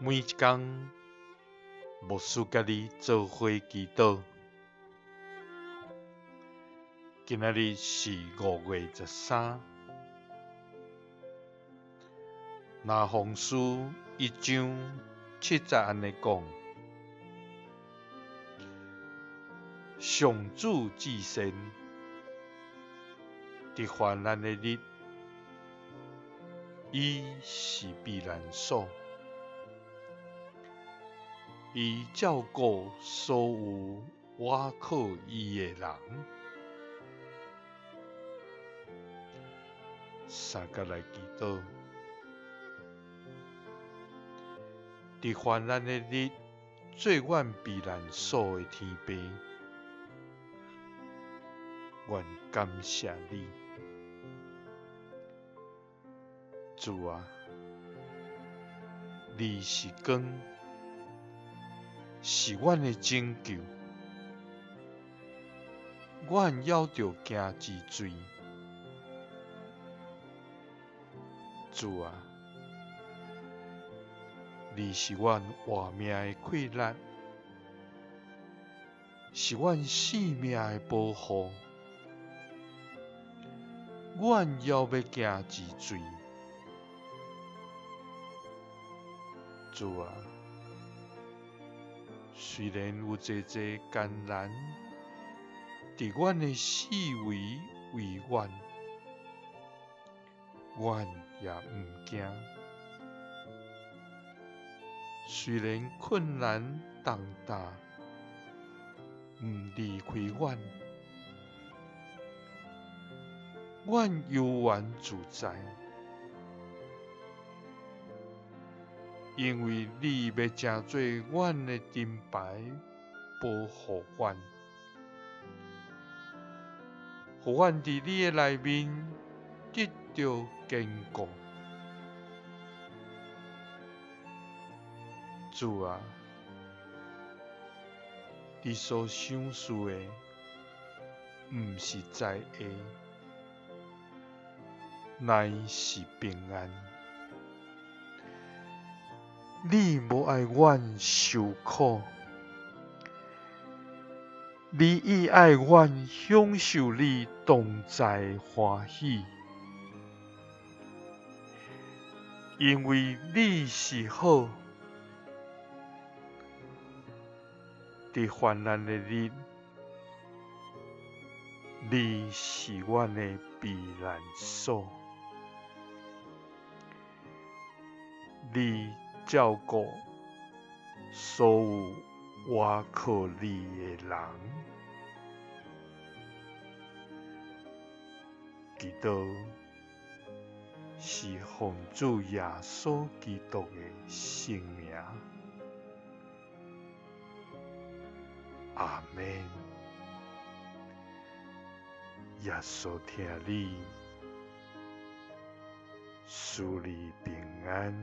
每一工，牧師佮你做伙祈禱。今仔日是5月13，拿鴻書一章七節按呢講：上主至善，佇患難的日，伊是避難所。伊照顧所有倚靠伊的人。三佮來祈禱，佇患難的日，做阮避難所的天父，阮感謝你，主啊，你是光，是阮的拯救，阮猶著驚之罪。主啊，你是阮活命的氣力，是阮性命的保護，阮猶欲驚之罪。主啊，雖然有濟濟艱難，佇阮的四圍圍阮，阮也毋驚。雖然困難重擔毋離開阮，阮猶原自在，因為你欲成做阮的盾牌，保護阮，予阮佇你的內面得著堅固。主啊，你所賞賜的，毋是災禍，乃是平安。你無愛阮受苦，你意愛阮享受你同在的歡喜，因為你是好，佇患難的日，你是阮的避難所，你照顧所有倚靠你的人。祈禱是奉主耶穌基督的聖名。阿們。耶穌疼你，賜你平安。